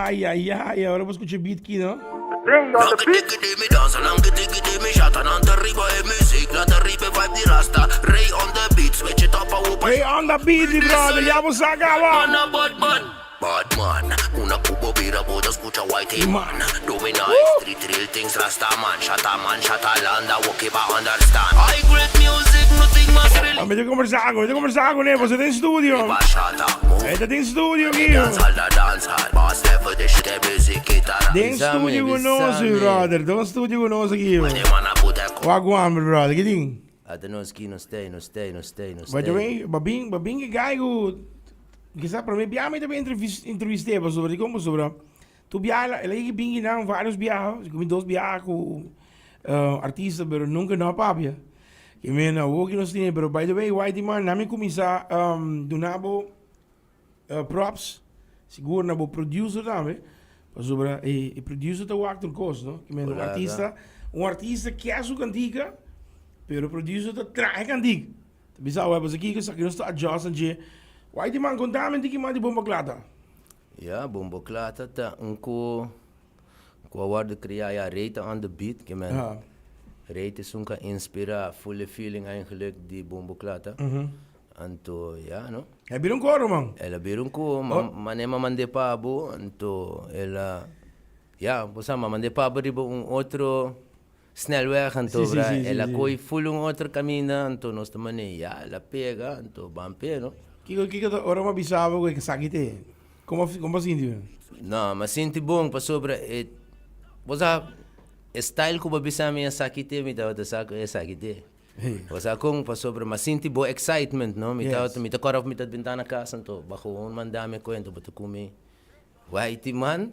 Ay, ay, ay, ora bo skucha beat ki, no? Ray on the beat, mi brother, ya bo sa kaba. Man. Mi ta kombersá ku, mi ta kombersá ku ne, boso den studio. E ta den studio aki. Den studio ku nos, mi brother. Den studio ku nos aki. Wak wan, mi brother. Ki tin? Ata nos ki nos tei, nos tei, nos tei, nos By the tei. way, babin, babin ke guy ku kisas prome biaha mi ta bin entrevist'é pasobra dikon pasobra Tur biaha el a yega bin kinan varios biaha, si ku mi dos biaha ku artista pero nunka no a papia. Ke men awor ki nos tene pero by the way Whitey man na mi kuminsá duna bo props sigur na bo producer tambe pasobra e producer ta wak tur kos no. Ke men un artista un artista kier su kantika pero producer ta traha e kantika. Ta bisa awor pasobra kiko esaki nos ta adjust na dje. Whitey man konta mi tiki mas di Bomba Klata. Ya, Bomboklata ta un ku ku a wòrdu kreá ya Rey ta on the beat, ke men Rey ta esun ku a inspirá full e feeling eigenlijk di Bomboklata. Anto ya no. El a bira un koro man. El a bira un koro, ma manera mi a mand'é pa bo, anto el a, ya, bo sa mi a mand'é pa bo riba un otro snelweg, anto bra el a kohe full un otro kaminda, anto nos ta manera ya, el a pega, anto ban p'e no. Kiko kiko ta ora bo a bisa bo ku esaki te? Komo komo bo a sinti bo? No, mi a sinti bon pasobra e bo sa e style ku bo a bisa mi esaki te mi tabata sa ku esaki te. Bo sa kon? Pasobra mi a sinti bo excitement no, mi tabata mi ta kòrda ku mi ta bintá na kas anto bo a gewoon manda mi e kuenta bo ta kumi Whitey man.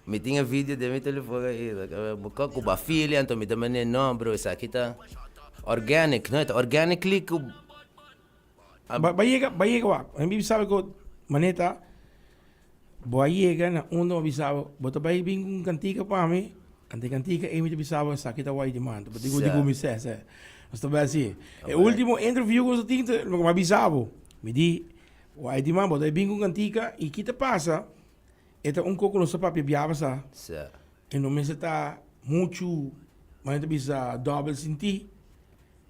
Mi tin e video den mi telefon ainda. Bo ka ku bo a feel anto mi ta manda no bro esaki ta organic no e ta organically ku Ba yega ba yega wak mi bisa bo ku manera bo a yega na unda bo bisa bo bo ta bai bin ku un kantika pa mi anto e kantika ei mi ta bisa bo esaki ta wai di man bo tin ku di ku mi sè sè nos ta bai asi e ultimo interview ku nos a tin ta loke mi a bisa bo mi di wai di man bo ta bai bin ku un kantika i ki ta pasa. E ta un koko nos ta papia biaba sa. Sa. E no mester ta muchu, manera ta bisa dòbel sintí,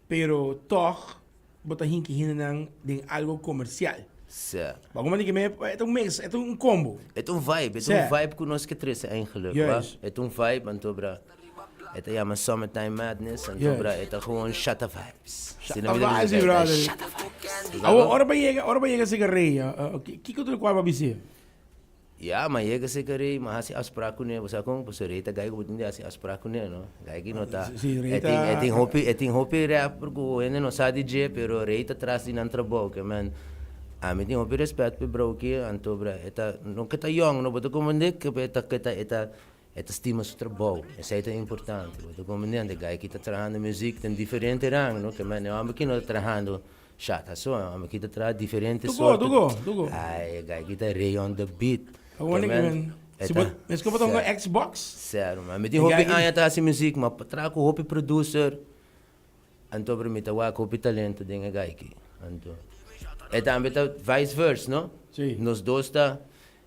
pero tòg bo ta hinki hendenan den algo komersial. Sa. Bo a di ke e ta un mix, e ta un kombo. E ta un vibe, e ta un vibe ku nos ke trese eigenlik, wa. E ta un vibe, anto bra, e ta yama Summertime Madness, anto bra, e ta gewoon shatta vibes. Shatta vibes, mi brother. Shatta vibes. Awor, ora bo yega, ora bo yega Segaré, kiko ta lokual bo a bis'é? Ya, ma yega serka rei, ma hasi afsprak kuné. Bo sa kon? Pasobra rei ta gai ku bo tin di hasi afsprak kuné, no? Gai ki no ta. Sí, rei E tin, e ta. tin hopi, e tin hopi rapper ku hende no sa di dje, pero rei ta tras di nan trabou. Ke men, ami tin hopi respèt pa e brou aki, anto bra, e ta, no ke ta yòn, no, bo ta komprendé ke e ta, ke ta, e ta, e ta stima su trabou. Esei ta importante, bo ta komprendé? Anto e gai ki ta trahando muzik den diferente rang, no? Ke men, e hòmber ki no ta trahando Shata so, ami ki ta traha diferente Tuko, sorto. tuko, tuko. Ay, e guy ki ta Rey on the beat. Awor Ke ni men, men, e si bo, ta, mes ku bo ta hunga ser, Xbox, ser, man. Mi tin e hopi guy ki, aña ta hasi muzik, ma pa traha ku hopi producer, anto pero mi ta wak hopi talento den e guy ki. Anto, e tambe ta vice verse, no? Sí. Nos dos ta,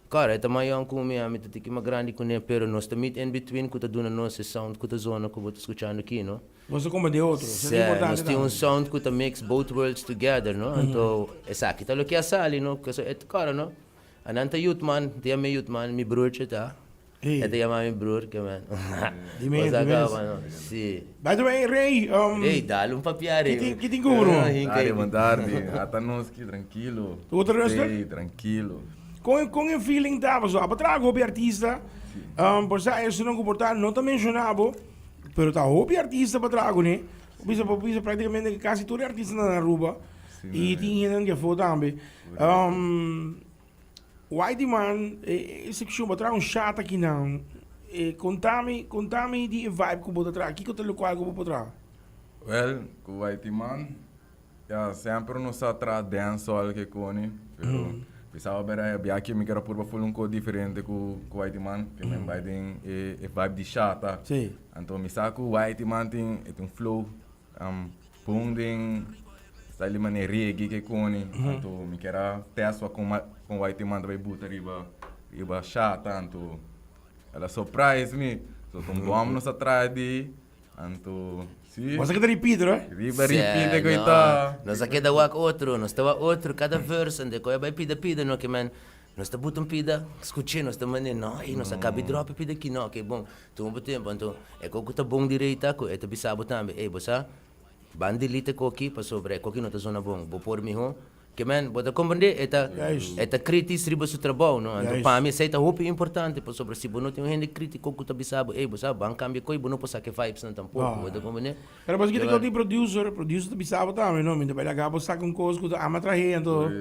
Kòrda, e ta mas yòn ku mi, ami ta tiki mas grandi kuné, pero nos ta meet in between ku ta duna nos e sound ku ta zona ku bo ta skuchando aki, no? Nos ta komprendé otro, esei ta Sè, importante nos tin un tambe. sound ku ta mix both worlds together, no? Anto, esaki ta loke a sali, no? Pasobra e, kòrda, no? Anan ta youth man, ta yama mi youth man, mi broertje ta. Hey. E ta yama mi broer, ke men. Di mes, Bo sa di mes. kaba, no? Si. By the way, Rey, Rey, dal un papia, Rey. Ki tin, ki tin ku bro? Hinka Tardi, man tardi. Ata nos ki trankilo. Tur ta rustig? Sí, trankilo. Kon, kon e feeling ta? Pasobra abo traha ku hopi artista, por sa esunnan ku por ta no ta menshoná bo, pero ta hopi artista pa traha kuné. Bo bisa, bo bisa práktikamente kasi tur e artistanan na Aruba Sí, i tin hendenan di afó tambe. Whitey man, e seccion bo traha un chat aki nan. E contami, contami di e vibe cu bo ta traha. Kico ta locual cu bo por traha? Well, cu Whitey man, ya semper nos sa traha dancehall ke coni, pero pensaba bera e biaha aki mi kier a purba full un co diferente cu cu Whitey man, ke men bai den e e vibe di shata. Sí. Anto mi sa cu Whitey man tin e tin un flow Bon den style di manera reggae ke koni, anto mi kier a test wak kon kon Whitey Man ta bai buta riba. Riba sha tantu el a surprise mi. So ta un bòm nos a traha di anto si. Boso a keda repeat ro? Riba repeat e koe ta. Nos a keda wak otro, nos ta wak otro kada verse ante koe a bai pida pida no ke men nos ta buta un pida skuch'é nos ta manera no ey nos a kabi dròp e pida aki no oke bon tuma bo tempu anto e kos ku ta bon direi ta ku e ta bisa bo tambe ey bo sa ban delete e koki pasobra e koki no ta zona bon bo por mihó Ke men, bo ta komprendé? E ta, e ta kritis riba su trabou, no? Anto pa mi esei ta hopi importante, pasobra si bo no tin un hende kritiko ku ta bisa bo, ey, bo sa, ban kambia koi, bo no por saka e vibesnan tampoko, bo ta komprendé? Pero pasobra kita tin producer, producer ta bisa bo tambe, no? Mi ta bai laga bo saka un kos ku ta ama trahe, anto,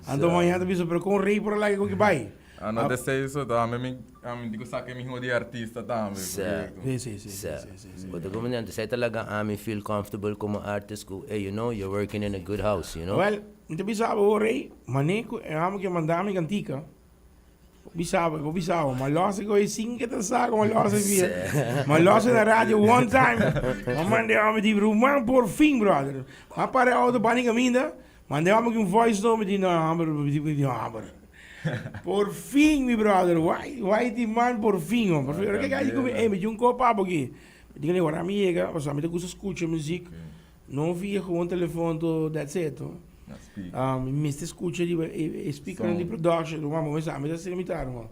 anto mañana ta bisa, pero kon rei por a laga ku ki bai? Ah, no ta esei so, tambe mi, ami tin ku saka e miho di artista tambe, korekto. Si, si, si, si, si, si, si. Bo ta komprendé? Anto esei ta laga ami feel comfortable komo artist ku, ey, you know, you're working in a good house, you know? Well, mi ta bisa bo awor rei, manera ku e amo ke manda mi kantika, bo bisa bo, bo bisa bo, ma los e koe sin ke ta sa ku ma los e bia. Ma los e na radio one time, ma manda e amo di, ruman por fin brother, ma para e auto bani kaminda, manda e amo ki un voice note, mi di, no homber, mi di, no homber. Por fin mi brother, why why di man por fin oh, por fin. Ora ke gai di ku mi, ey mi tin un kopa abo aki. Mi tin ora mi yega, pasobra mi ta gusta skucha muzik, no via gewoon telefon to that's it oh. Mi mester skucha riba e speakernan di production, ruman bo mester, ami ta asina mi ta ruman.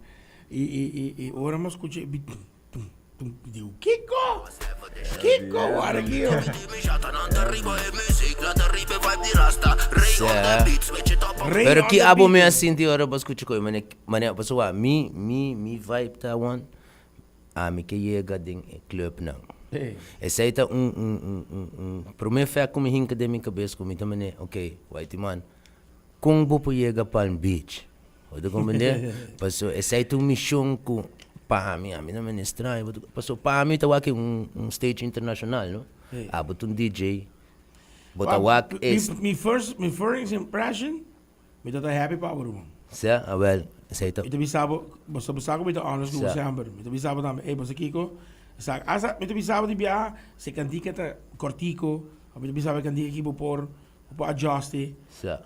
I i i ora mi a skucha e beat. Kiko? Kiko wara ki yo? Pero ki abo mi a sinti ora bo skucha koe mane mane pasobra mi mi mi vibe ta wan ami ke yega den e clubnan esei ta un un un un un prome fact ku mi hinka den mi kabes ku mi ta mane ok whitey man kon bo por yega Palm Beach Bo ta comprende? Paso esei ta un mision ku pa mi, ami ta mende straño, paso pa mi ta wak un un stage internacional, no? Abo ta un DJ, bo ta wak e. Mi first, mi first impression, mi ta ta happy pa abo ruman. Sa, awel, esei ta. Mi ta bisa bo, bo sa ku mi ta honest ku bo semper, mi ta bisa bo tambe, ey bo sa kiko, sa, asta mi ta bisa bo di biaha, si e kantika ta kortiko, of mi ta bisa bo e kantika aki bo por, bo por adjust e. Sa.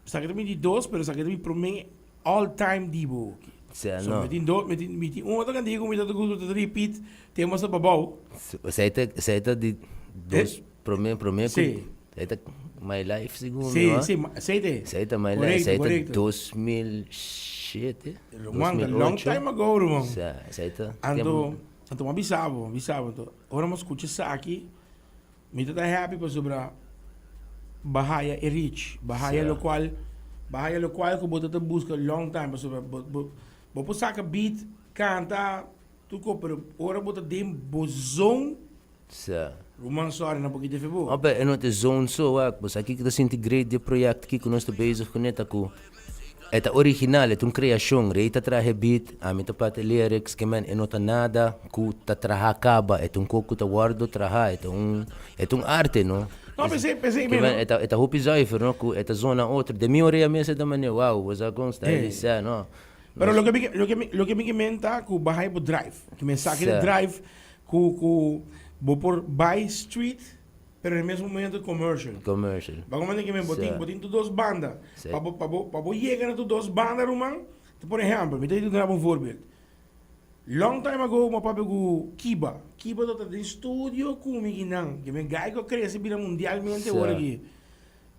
Esaki ta mi di dos, pero esaki ta mi prome all time di bo. Sea, So, no. mi tin do, mi tin, mi tin un otro kantika ku mi ta gusta ta repeat, tema sa babou. Esei ta, esei ta di dos prome, prome ku, Sí. esei ta My Life segun mi, Sí, no? sí, ma, esei ta e. Esei ta My Life, Korekto, esei ta korekto. 2007, Ruman, ta long 2008. time ago, ruman. Sea, esei ta Anto, tempu. anto mi a bisa bo, mi a bisa bo, anto, ora mi a skucha esaki, Mi ta ta happy pasobra bo haya e reach, bo haya locual, bo haya locual cu bo ta ta busca long time pasobra bo bo bo por saca beat, canta, tur cos pero ora bo ta den bo zone, ruman sorry nan por kita efe bo. No pero e no ta e zone so wak, bo sa kico ta sinti great di e proyecto aki cu nos ta bezig cune ta cu E ta original, e ta un creacion. Rey ta traha e beat, ami ta plata e lyrics, ke men e no ta nada cu ta traha caba, e ta un co cu ta wordo traha, e ta un, e ta un arte, no? No, p'esei, p'esei Ke mi men no. e ta, e ta hopi zuiver, no? Cu e ta zona otro. Den mi orea mes e ta mane, wow, bo sa con style di sa, no? Pero loke mi, loke mi, loke mi ke men ta cu bo haya bo drive. Ke men sa ke drive cu, cu bo por bay street. Pero na e mes momento commercial. Commercial. Ba como que men botin, botin tu dos banda. Sí. Pa bo, pa bo, pa bo yega na tu dos banda, ruman. Por ehempel, mi ta duna un voorbeeld. Long time ago, mi papia ku Kiba. Kiba ta den studio ku mi kinan. Que men guy ku a crece bira mundialmente ora aki.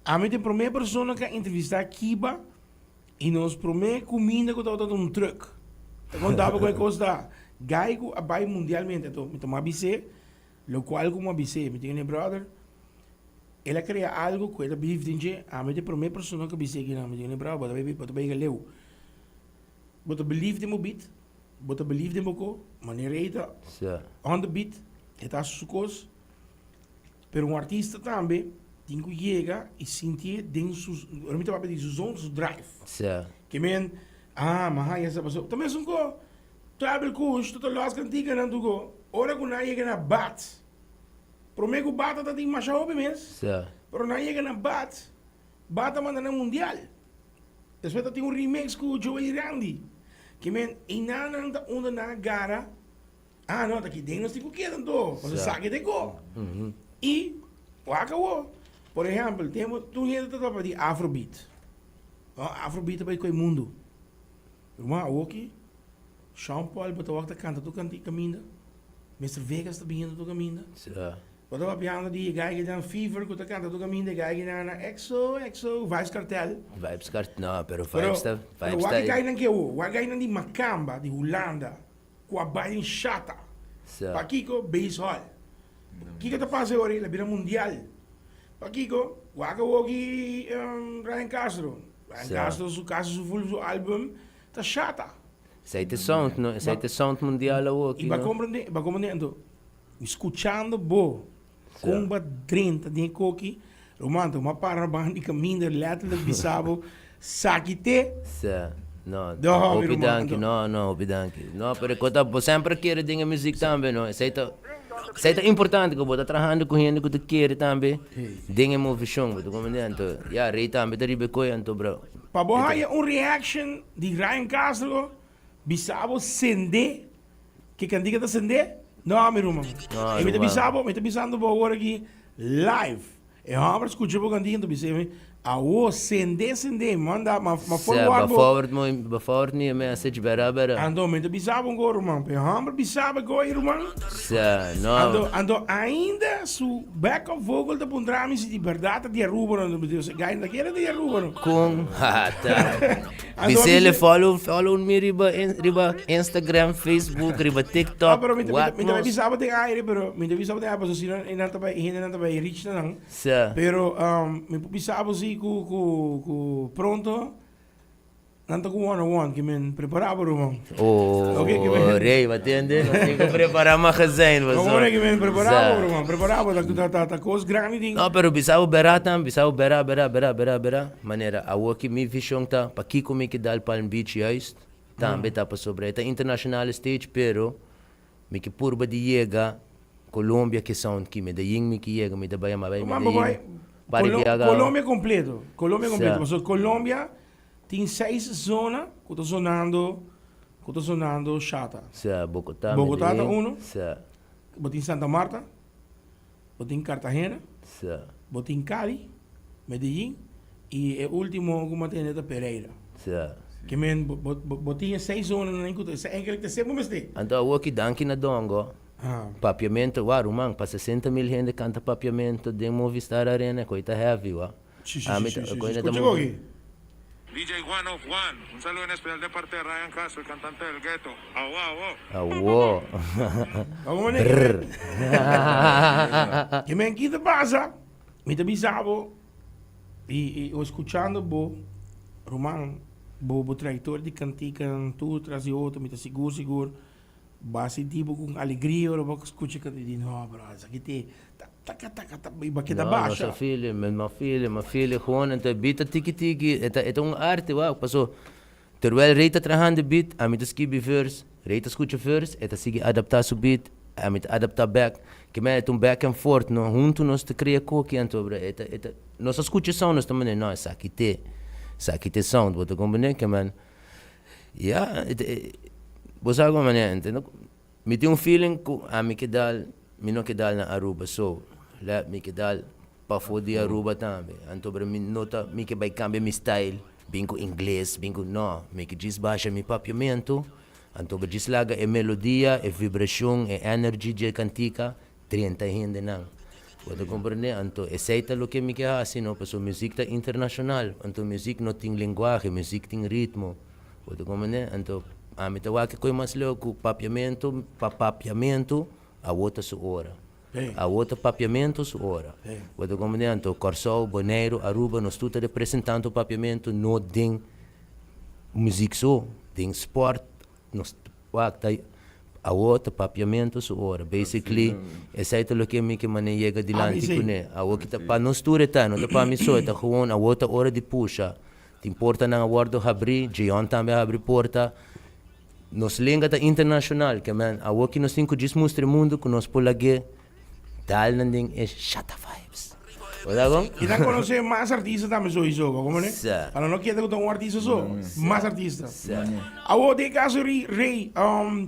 Ami ta e prome persona ku a entrevista Kiba y nos prome cuminda ku tabata un truck. Ta contaba ku e cos ta. Guy ku a bay mundialmente. Anto, mi ta bis'é. Locual cu mi a bis'é, mi tin e brother, el a crea algo cu e ta believe den dje, ami ta e prome persona cu a bis'é kinan, mi tin e brother, bo ta bay, bo ta bay galeu. Bo ta believe den bo beat, bo ta believe den bo co, manera ei ta on the beat, e ta haci su cos, pero un artista tambe tin cu yega y sintié den su, ora mi ta papia di su zone, su drive. Ke men, ah, mi a haya sa pasobra, ta mesun co. Tribal Kush ta ta los kantikanan tuko ora ku nan yega na bat. Prome ku bat ta tin masha hopi mes, pero nan yega na bat, bat a manda nan mundial. Despues ta tin un remix ku Joey Randy. Ke men einanan ta unda nan a gara, ah no, ta ki den nos tin ku keda anto, pasobra esaki ta e ko. I wak awo, por ehèmpel, tempu tur hende ta topa di afrobeat. Afrobeat ta bai ku e mundu. Ruman awoki, Sean Paul bo ta wak ta kanta tur kanti kaminda, Mister Vegas ta biniendo tur kaminda. Bo ta papiando di e guy kinan Fever ku ta kanta tur kaminda, e guy kinan na XO, XO, Vybz Kartel. Vybz Kartel, no, pero Vybz ta, Pero Vybz wak ta. e guynan ke awo, wak e guynan di Makamba, di Hulanda, ku a bai den Shatta. Pakiko? Basehall. Kiko ta pasa e ora ei? El a bira mundial. Pakiko? Wak awo ki Ryan Castro. Ryan Castro su kasi su full su album ta Shatta. Esei ta e sound, no? Esei ta e sound mundial awo aki, I ba no? komprende, ba komprende anto, mi skuchando bo kon ba drenta den e koki, Roman, bo a para banda di kaminda letterlijk bisa bo, Saki te. Sa, no, No, mi hopi ruman, danki, anto. no, no, hopi danki. No, pero ku ta, bo semper a kere den e muziek tambe, no? Esei ta, esei ta importante ku bo ta trahando ku hende ku ta kere tambe den e movishon, bo ta komprende? Anto, ya, Rey tambe ta riba e koe, anto bro. Pa bo haya un reaction di Ryan Castro, bisa bo sende, ke kantika ta sende? No, mi ruman. No, E mi ta ruman. bisa bo, mi ta bisando bo awor aki live. E homber scucha bo cantica ta bisa mi, Awo, sende, sende, manda, ma, ma Sa, forward ba bo. forward mo, ba forward mi e message, bera, bera. Anto, mi ta bisa bo un ruman, e homber bisa bo gooi, ruman. Sa, no. Anto, anto ainda su backup vocal ta puntra mi si di berdad ta di Aruba no. Mi dios, gai no ta kere di Aruba no. Con, ha, ta. Anto, Bisele mi si- follow, follow mi riba, in, riba Instagram, Facebook, riba TikTok, Ah, pero mi ta, mi ta, wat mi ta nos. bisa bo den aire, pero mi ta bisa bo den aire, pasobra si no e nan ta bai, e hende nan ta bai reach na nan. Sa. Pero um, mi por bisa bo si ku, ku, ku pronto nan ta ku one on one, ke men prepara bo ruman. Oh, Oké, ke men- rei, wat tende? Nos tin ku prepara magazijn, bo Como so. ke men prepara bo Sa. ruman, prepara bo, ta, ta, ta, ta kos grandi ding. No, pero bisa bo bera tam, bisa bo bera, bera, bera, bera, bera. Manera, awoki mi vision ta, pakiko mi ke dal Palm Beach juist, tambe ta pasobra e ta internationale stage, pero mi ke purba di yega Colombia ke sound ki Medellin mi ke yega, mi ta bai ama bai Ruman, bo bai Medellin. Pari Colo- biaga. Colombia completo, Colombia completo, Sa. pasobra Colombia tin seis zona ku ta sonando, ku ta sonando shata. Sa, Bogotá, Bogotá ta Medellin, uno. Sa. Bo tin Santa Marta, bo tin Cartagena, Sa. bo tin Cali, Medellin y e ultimo ku mi a tende ta Pereira. Sa. Ke men bo bo bo tin e seis zonanan ku ta eigenlijk ta semper mester. Anto awoki danki na Dongo. Papiamento, wa ruman, pa 60 mil hende kanta papiamento den Movistar Arena, koi ta heavy, wa. Si, si, Ami si, ta, si, koi si. na ta Skucha mo- koki. DJ One of One, un saludo en especial de parte de Ryan Castro, el cantante del gueto. Awo, awo. Awo. Vamos mané. Brr. Ke men ki ta pasa? Mi ta bisa bo y, y o escuchando bo, ruman, bo bo trayectoria di kantika tur tras di otro, mi ta sigur sigur ba sinti bo con alegria ora bo escucha kantika di no bro, esaki te ta taka taka ta y ba keda No, basha. nos a feeling, mi ma feeling, ma feeling gewoon, en ta beat ta tiki tiki, e ta, e ta un arte, wak, paso, terwijl Ray ta trahando beat, ami ta skibi verse, Ray ta scucha verse, e ta sigui adapta su beat, ami ta adapta back, ke men e ta un back and forth, no, hunto nos ta crea koki, anto, bro, e ta, e ta, nos a scucha sound, nos ta manda, no, esaki te, esaki te sound, bo ta comprende, ke men, ya, e ta, e, bo sa como manera, ente, mi tin un feeling ku ami ke dal, mi no ke dal na Aruba so, la, mi ke dal pafó di Aruba tambe, anto bro, mi no ta, mi ke bai cambia mi style, bin ku ingles, bin ku, no, mi ke djis basha mi papiamento, anto bo djis laga e melodia, e vibracion, e energy dje kantika, drenta hendenan. Bo ta comprende? Anto esei ta loke mi ke hasi, no, pasobra muziek ta internacional, anto muziek no tin lenguahe, muziek tin ritmo. Bo ta comprende? Anto ami ta wak e koe mas leu ku papiamento, pa papiamento awo ta su ora. Awo ta papiamento su ora. Bo ta comprende? Anto Kòrsou, Boneiru, Aruba, nos tur ta representando papiamento no den muziek so, den sport, nos wak ta awo ta papiamento su ora. Basically, esei ta loke mi ke mane yega dilanti kuné. Awo ki ta pa nos tur e ta, no ta pa mi so, e ta gewoon awo ta ora di pusha. Tin portanan a wòrdu habrí, Jeon tambe a habri porta. Nos lenga ta internashonal, ke men awo ki nos tin ku djis mustra e mundu ku nos por lag'é dal nan den e shatta vibes. Bo sa kon? I nan konosé mas artista tambe soiso, bo komo ne? Sa. Pa nan no keda ku ta un artista so, mas artista. Sa. Awo den e kaso ri Rey,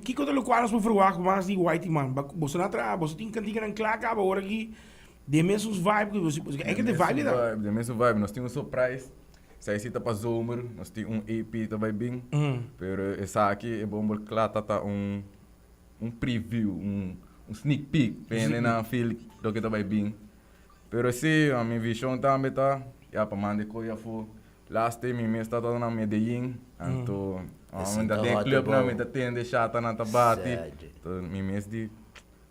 kiko ta lokual nos por ferwagt mas di Whitey Man? Ba boso na traha, boso tin kantikanan kla kaba ora ki den mesun vibe ku boso, e ke den vibe ta? Den mesun vibe, nos tin un surprise. Esei si ta pa zomer, nos tin un EP ta bai bin, pero esaki e bomber kla ta ta un un preview, un un sneak peek pa hendenan feel loke ta bai bin. Pero si, mi vision tambe ta, ya pa manda e koe afo. Last day mi mes tabata na Medellin, anto mi ta den clubnan, mi ta tende shatanan ta bati, anto mi mes di,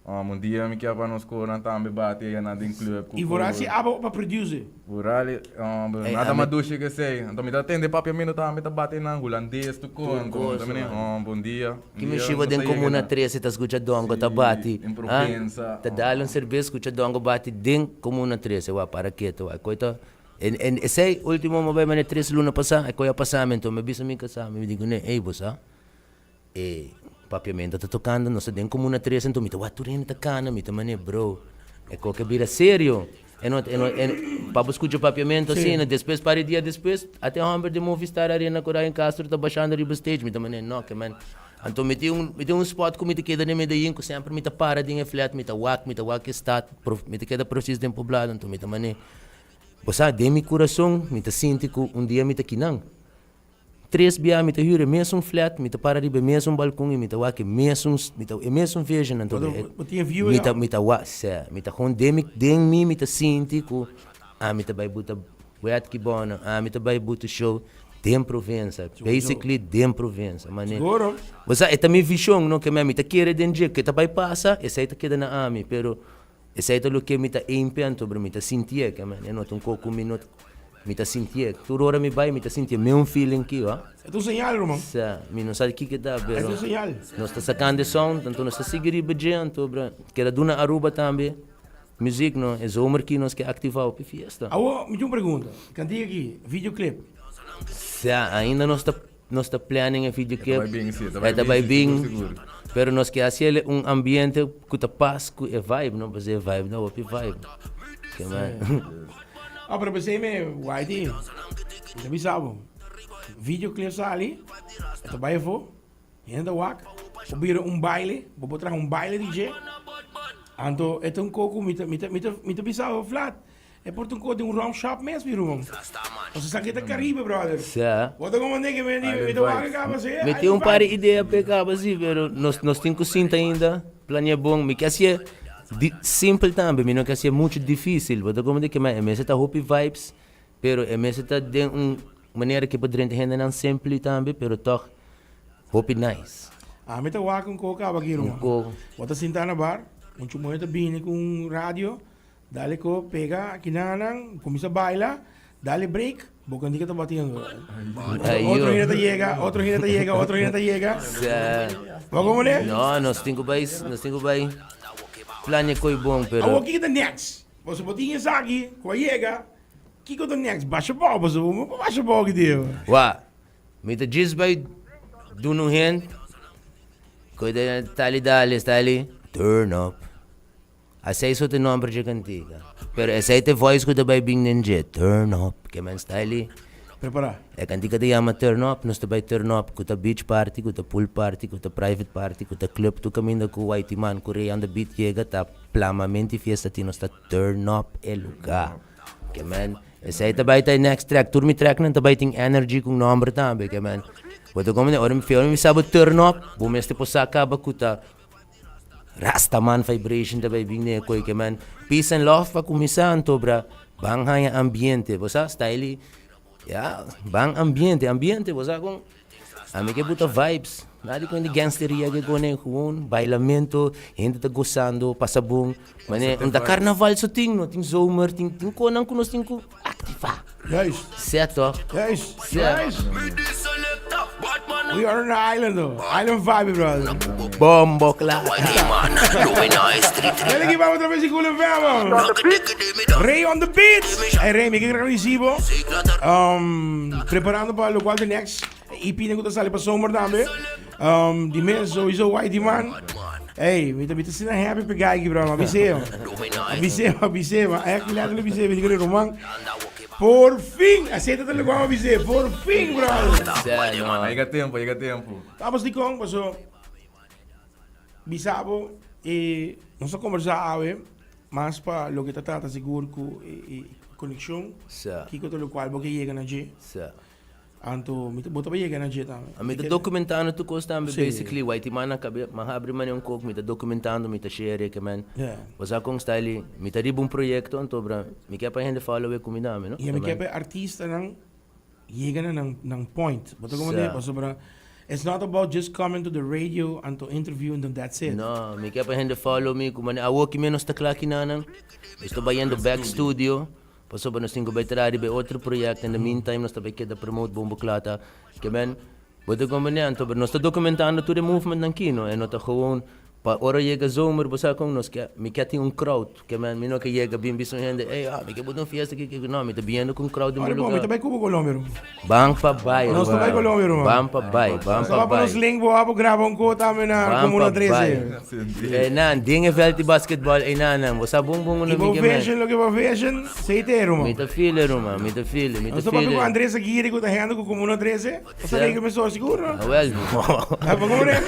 Un dia mi kier pa nos koran tambe bati aya na den club ku. I vooral si abo pa produce. Vooral nada mas dushi ke esei. Anto mi ta tende papiamento tambe ta bati nan hulandes tur kos. Anto mi ta mene bon dia. Ki mi shiba den comuna 13 ta skucha dongo ta bati. Den Provenza. Ta dal un serbes skucha dongo bati den comuna 13 wak para keto wak. Koe ta en esei ultimo mi a bai mane tres luna pasa e koe a pasa mi anto mi a bisa mi kasa mi di kuné ey bo sa. E papiamento ta tocando, nos ta den Comuna 3 anto mi ta wak tur hende ta cana, mi ta mane bro e koke bira serio, e no e no e pa bo scucha papiamento asina, despues par di dia despues ata e homber di Movistar Arena cu Ryan Castro ta bashando riba stage, mi ta mane no ke man, anto mi tin un mi tin un spot cu mi ta keda den Medellin cu semper mi ta para den e flat mi ta wak mi ta wak e stad mi ta keda precies den poblado anto mi ta mane bo sa den mi curason mi ta sinti cu un dia mi ta kinan. Tres bia mi ta hür e mesun flat, mi ta para riba e mesun balkon i mi ta wak e mesun, mi ta e mesun vision anto Bo bo tin e view mi ta mi ta wak, sè, mi ta gewoon den mi den mi mi ta sinti ku ami ta bai buta wet ki bona, ami ta bai buta show den Provenza, basically den Provenza, mane Seguro. Bo sa e ta mi vision no ke mi ta kere den dje, ke ta bai pasa esei ta keda na ami, pero Esei ta loke mi ta aim-p'e anto, pero mi ta sintié ke men e no ta un kos ku mi no mi ta sintié. Tur ora mi bai mi ta sintié meun feeling ki wa. E ta un señal, ruman. Sa, mi no sa kiko ta, E ta pero un señal. nos ta sakando e sound, anto nos ta sigui riba dje, anto bra keda duna Aruba tambe muzik no, e zomer ki nos ke aktivá hopi fiesta. Awor mi tin un pregunta, kantiga aki, videoclip. Sa, ainda nos ta Nos ta planning e videoclip. E ta bai bin, si, e ta bai E ta bai bin, bin. sigur, sigur. Pero nos ke hasi el un ambiente ku ta pas ku e vibe, no? Pasobra e vibe no hopi vibe. Ke man. Ah, pero p'esei me Whitey, mi ta bisa bo, videoclip sali, e ta bai afó, hende ta wak, bo bira un baile, bo por traha un baile di dje, anto e ta un kos ku mi ta, mi ta, mi ta, mi ta bisa bo flat, E por ta un kos di un rum shop mes mi ruman. Pasobra esaki ta Caribe brother. Sa. Bo ta como nigga mi di mi ta wak kaba si. Mi tin un par di idea p'e kaba si pero nos nos tin ku sinta ainda planea bon. Mi ke hasié di simpel tambe mi no ke hasié muchu dificil. Bo ta como di ke e mester ta hopi vibes pero e mester ta den un manera ke por drenta hendenan simpel tambe pero tog hopi nice. Ami ta wak un kos kaba aki ruman. Un kos. Bo ta sinta na bar muchu muher ta bini ku un radio. Dale ko pega kinanan, kuminsa baila, dale break, bo kantika ta batiendo. Otro hende ta yega, otro hende ta yega, otro hende ta yega. Bo komo ne? No, nos tin ku bai, nos tin ku bai plania koi bon, pero. Awor kiko ta next? Pasobra bo tin esaki ku a yega, kiko ta next? Basha bou, pasobra bo no por basha bou aki dia. Wa, mi ta djis bai duna un hende, koe ta tali dale, stali, turn up. Asei so ta e nomber dje kantika. Pero esei ta e voice ku ta bai bin den dje, Turn up, ke men style. Prepará. E kantika ta yama Turn up, nos ta bai turn up ku ta beach party, ku ta pool party, ku ta private party, ku ta club, tur kaminda ku Whitey Man ku Ray on the beat yega ta plamamenti fiesta tin nos ta turn up e lugá. Ke men esei ta bai ta e next track, tur mi tracknan ta bai tin energy ku nomber tambe, ke men bo ta komprende ora mi sa bo turn up bo mester por sa kaba ku ta. Rastaman vibration ta bai bin den e koe ke man peace and love pa kuminsá anto bra ban haña ambiente bo sa style ya ban ambiente ambiente bo sa kon ami ke buta vibes nada di kon di gangsteria ke kone gewoon bailamento hende ta gosando pasa bon mane un ta karnaval so tin no tin zomer tin tin konan ku nos tin ku aktivá Juist. Sè toch? Juist. Sè. Juist. We are on the island though. Island vibe, brother. Bombo klaar. Dale aquí vamos otra vez y culo enfermo. Rey on the beat. Hey Rey, mi que recibo. Preparando para lo cual the next EP na kuta sale pa zomer tambe. Di mes sowieso Whitey man. Hey, mi ta mi ta sina happy pe guy bro, ma biseo. Biseo, biseo, ma eh letterlijk biseo, mi digo Roman. Por fin, así ta lo cual biseo, por fin bro. Sè, no. Llega tempo, llega tempo. Tapos di con, paso bisabo e nos a conversa awe mas pa loke ta trata sigur cu e. konekshon, Sa. kiko ta lokual bo ke yega na dje. Sa. Anto mi ta bo ta bai yega na dje tambe. Mi ta dokumentando tur kos tambe Sí. basically Whitey man a kabe man habri manera un kok mi ta dokumentando mi ta share ke men Yeah. bo sa kon style mi ta riba un proyekto anto bra mi ke pa hende follow e kumida mi no I mi ke pa e artistanan yega na nan nan point. Bo ta komprende? Sa. Pasobra it's not about just coming to the radio anto interview and then that's it. No, mi ke pa hende follow mi ku manera awo ki menos ta kla kinanan nos ta bayendo back studio. Pasobra nos tin ku bai traha riba e otro proyekto, in the meantime nos ta bai keda promote Bombo Klata. Ke men, bo ta komprende? Anto nos ta dokumentando tur e movementnan aki, no? E no ta gewoon pa ora yega zomer, bo sa kon nos ke, mi ke tin un crowd. Ke men, mi no ke yega bin bisa un hende, ey, ah, mi ke buta un fiesta aki, aki. No, mi ta biniendo ku un crowd den bo Ora bon, mi lugar. ta bai Cuba Colombia, ruman. Ban pa bai, Nos ta bai ruman. Colombia, ruman. Ban pa bai, ban Nos ta pa bai pa nos bai. link bo abo graba un ko tambe na Ban Comuna pa 13. bai. Eh, nan, den e veld di basketbal, ey, nan, nan, bo sa bon bon I uno mi bo ke men. vision, loke bo vision, sei te, ruman. Mi ta feel, ruman, mi ta feel, mi ta Nos ta papia feel. ku Andres Aguirre ku ta hendo ku Comuna 13. Bo sa lei ku mi so sigur, no? Ah, wel, no. Ah, bo komprende?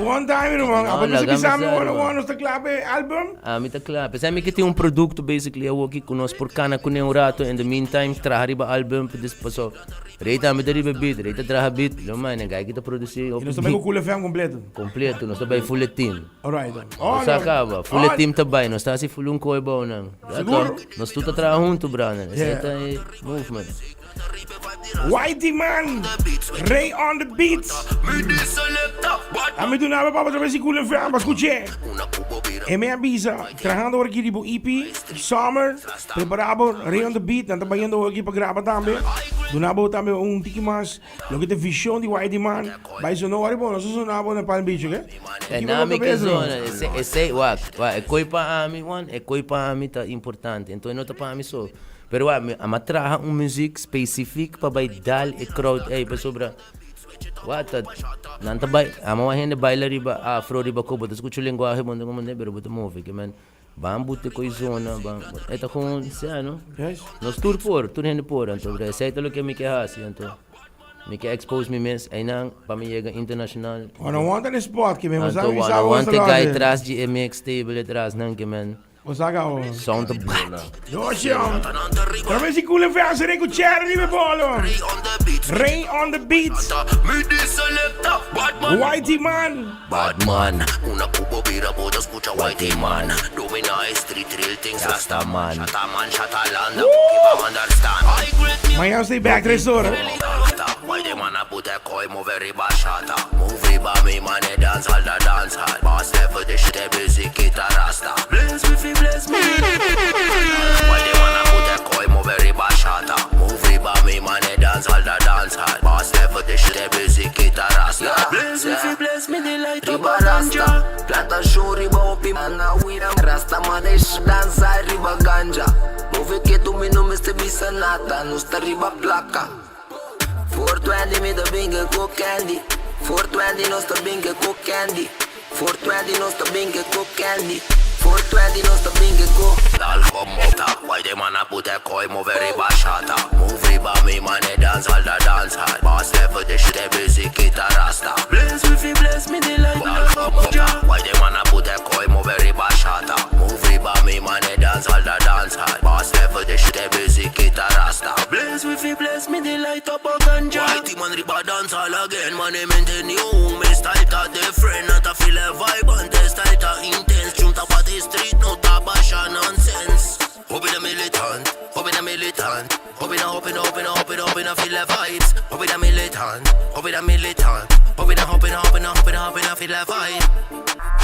One time, ruman. No, Apa mi sa laga mi bisa mi sa, one ruman. one, nos ta kla pa e album. Ah, mi ta kla. P'esei mi ke tin un produkto basically awoki ku nos por kana kuné un rato. In the meantime, traha riba album pa des paso. Rey tambe ta riba beat, Rey ta traha beat. Lo man, e guy ki ta produci I hopi nos ta bai beat. ku Cool FM kompleto. Kompleto, nos ta bai full e team. Alright. Oh, Nos a no. kaba, full e Oh. team ta bai. Nos ta hasi full un koi bou nan. Ya Sigur? to, nos tur ta traha huntu, brother. Esei Yeah. ta e movement. Whitey man, Ray on the beat. A mi dunaba papa otra vez y Cool FM, escuché. E me avisa, trabajando ahora aquí tipo EP, Summer, preparado, Ray on the beat, nan ta bayendo aquí pa graba tambe. Dunaba tambe un tiki mas, lo que te visión di Whitey man. Bai sonó, ahora bueno, eso sonaba na Palm Beach, ¿ok? E na mi ke zona, ese, ese, wak, wak, e koi pa ami, wan, e koi pa ami ta importante, enton e no ta pa ami so. Pero wak, mi a traha un muziek specifiek pa bai dal e crowd ey, pasobra wak ta, nan ta bai, amo wak hende baila riba afro, riba ko, bo ta skucha lenguahe bo no ta komprende, pero bo ta move, ke men ban buta koe zona, ban, e ta gewoon, sea no, nos tur por, tur hende por, anto esey ta loke mi ke hasi, anto mi ke expose mi mes eynan pa mi yega internacional. One on one ta den spot ke men, bo sa Anto mi one sa on bo one ta te guy loke. tras di e mix table e tras nan ke men. Bo sa ka o. Sound ta bati. Doshi om. Pero si Cool FM se ku Cherry riba e bolo. Ray on the beat. Whitey man. Bad man. Una cubo bira bo ta scucha Whitey man. Domina e street real things Rasta man. Shata man shata landa bo understand. Mañana stay back 3 ora. Whitey man a put a coin move riba shata. Move riba me man e dance all the dance hall. Boss level the shit e music it a rasta. Bless me fi bless me. Whitey man a put a coin move riba shata. Move riba me man e dance all the dance hall. Boss level the shit e music it a rasta. Bless me fi bless me the light up a ganja. Plata show riba hopi man a wira. Rasta man e danza riba ganja. Move ketu mi no mester bisa nada. Nos ta riba placa. 420 mi ta binge ku candy. 420 nos ta binge ku candy. 420 nos ta binge ku candy. 420 nos ta binge ku. Dal como ta, why they man a put a coin move riba shata. Move riba me man e dance all the dance hall. Boss level the shit e music it a rasta. Bless me fi bless me the light Dal como ta, why they man a put a coin move riba shata. Move riba me man e dance all the dance hall. Boss level the shit e music it a rasta. Bless me fi bless me the light up a ganja. Whitey man riba dance all again, man e maintain you. Me style ta different, not a feel a vibe and the style ta intense. Junta pa the street, no ta basha nonsense. Hope the militant, hope the militant, hope the hope the hope the hope the hope the feel the vibes. Hope the militant, hope the militant, hope the hope the hope the hope the hope the feel the vibe.